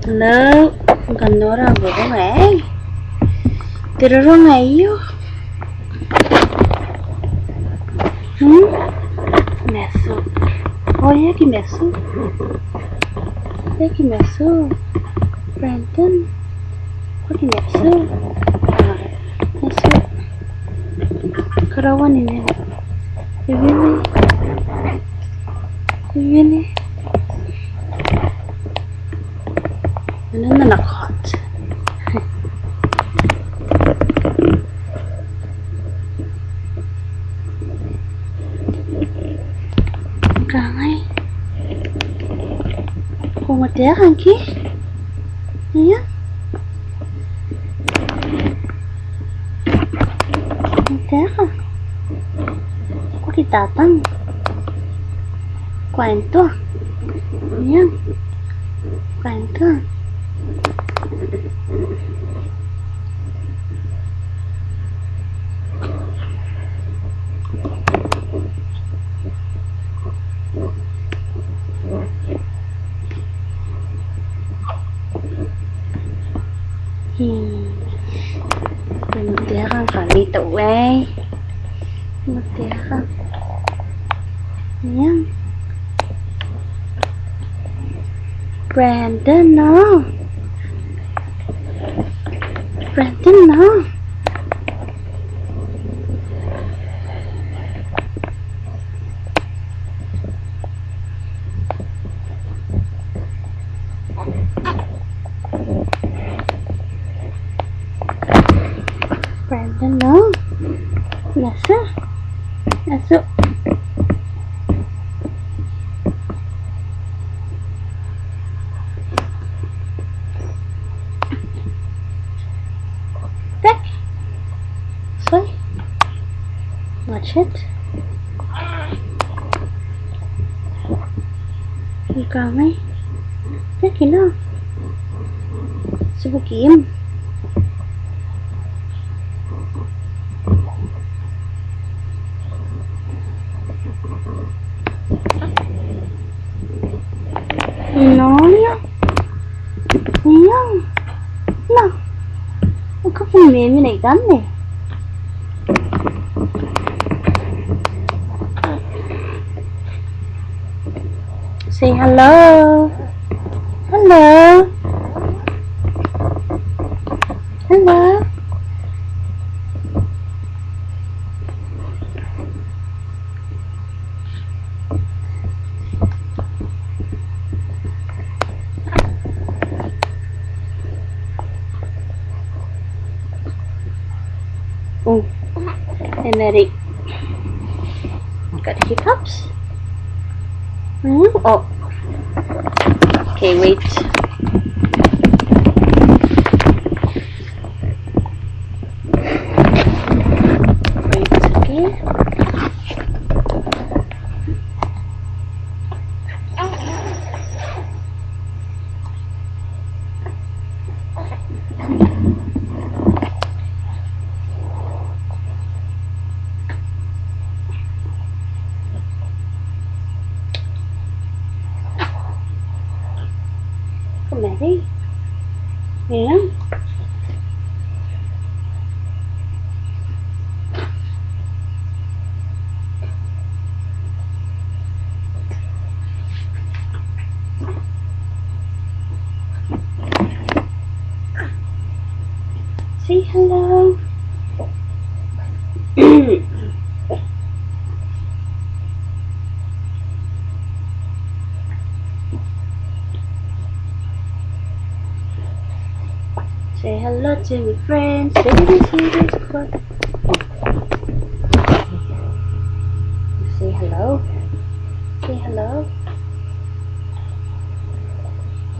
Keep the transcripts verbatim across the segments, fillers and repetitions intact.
Hello, kam nora boro mai. Te roronga aio. Hmm? Masu. O, e aki masu. E aki masu. Brandon. Ko aki masu. A, masu. Karaoan nene. Iwini. Iwini. Ananna nakot. Kangai. Ko mataeka ngke? Ia. Mataeka. Ko aki tatang. Ko a intoa. Ia. Ko a intoa. Hmm. Ko mataeka ngkanne teuaei. Ko mataeka. Ia. Brandon, no. Brandon, no. Brandon, no. Naso. Naso. Back. Sorry. Watch it. Ika mai. Back ina. Subukim. Noria. Ia. Na. Uka pun memi na ikanne. Say hello. Hello. Hello. Oh, Emery. Got hiccups? Hmm? Oh. Okay, wait. Wait, okay. Ko mare. Ia. Say hello. Say hello to my friends. Say this, say this, what? Say hello. Say hello.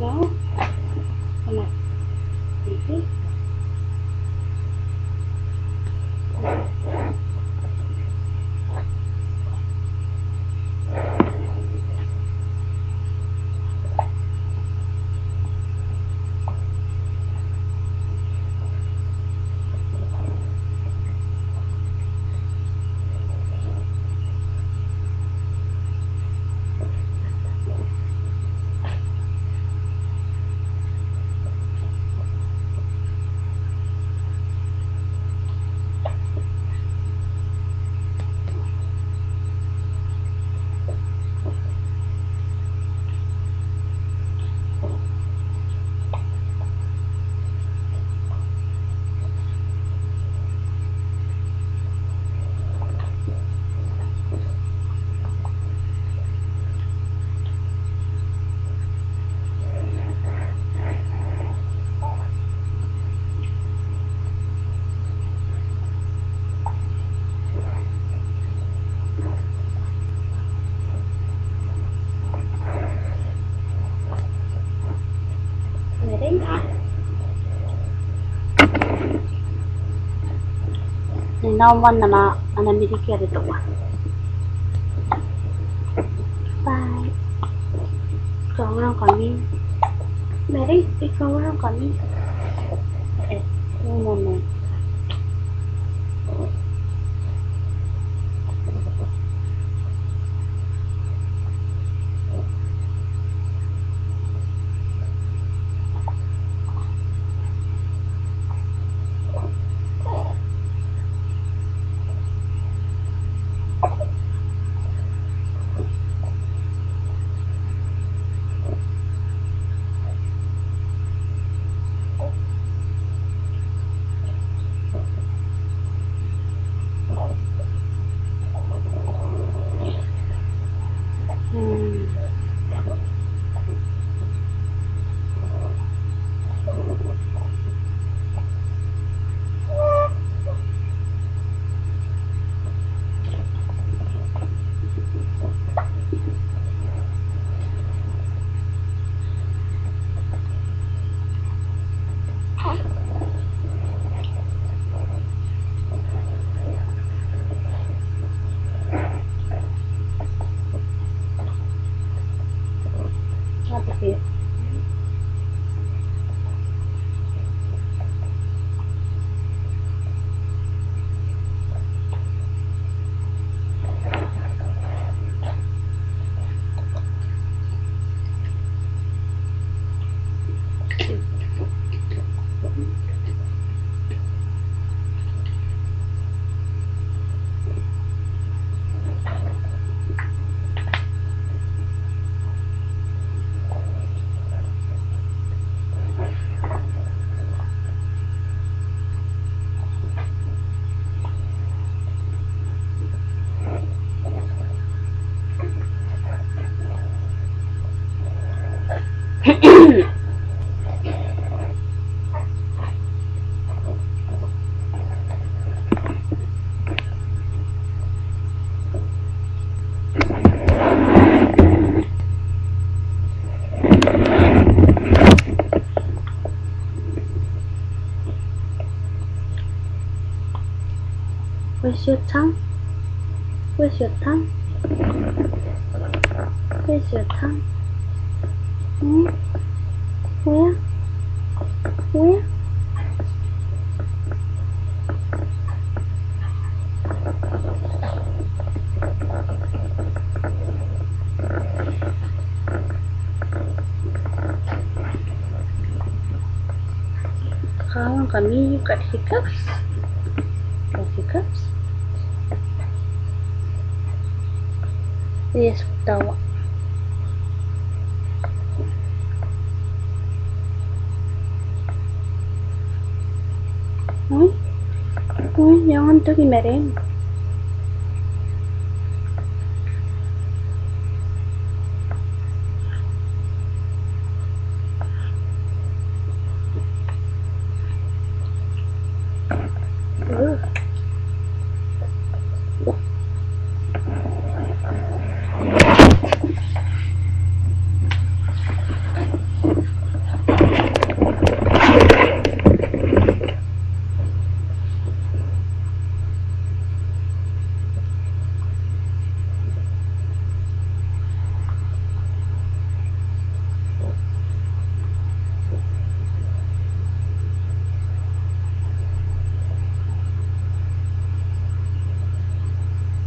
No? Come on. Baby. N na moana ana, ana miliki are teuana. Bye. Kauoua ngkami. Mary, kauoua ngkami. E, no, no, no. Where's your tongue? Where's your tongue? Where's your tongue? Hmm? Where? Where? Kauoua ngkami, you got hiccups? Got hiccups? Yes, tawa. Oi, oi, e aonga n toki maren.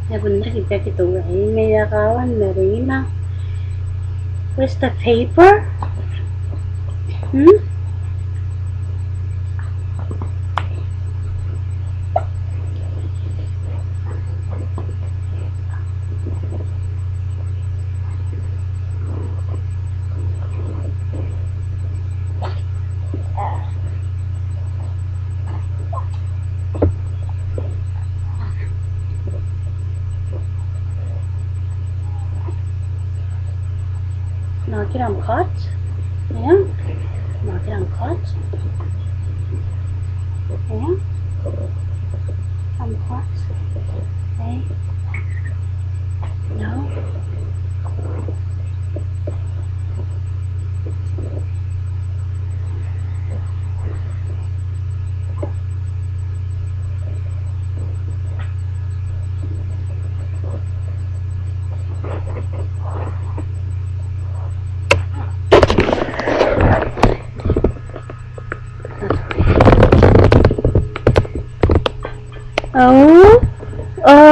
E bon aki baki teuaei, mai akawa Marina. Where's the paper? Hmm? Nakira am cot. Yeah. Nakira am cot. Yeah. Am cot. Okay. No.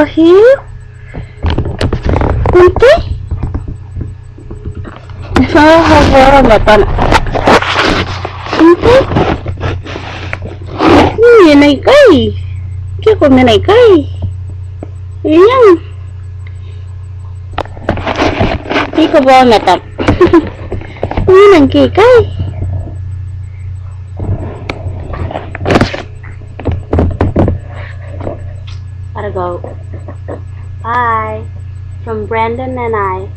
Hiu. Kunti. Sa ha boro matana. Kunti. Ni naikai. Ke ko me naikai. Iang. Iko boro matana. Ni nang ke kai. Gotta go. Bye. From Brandon and I.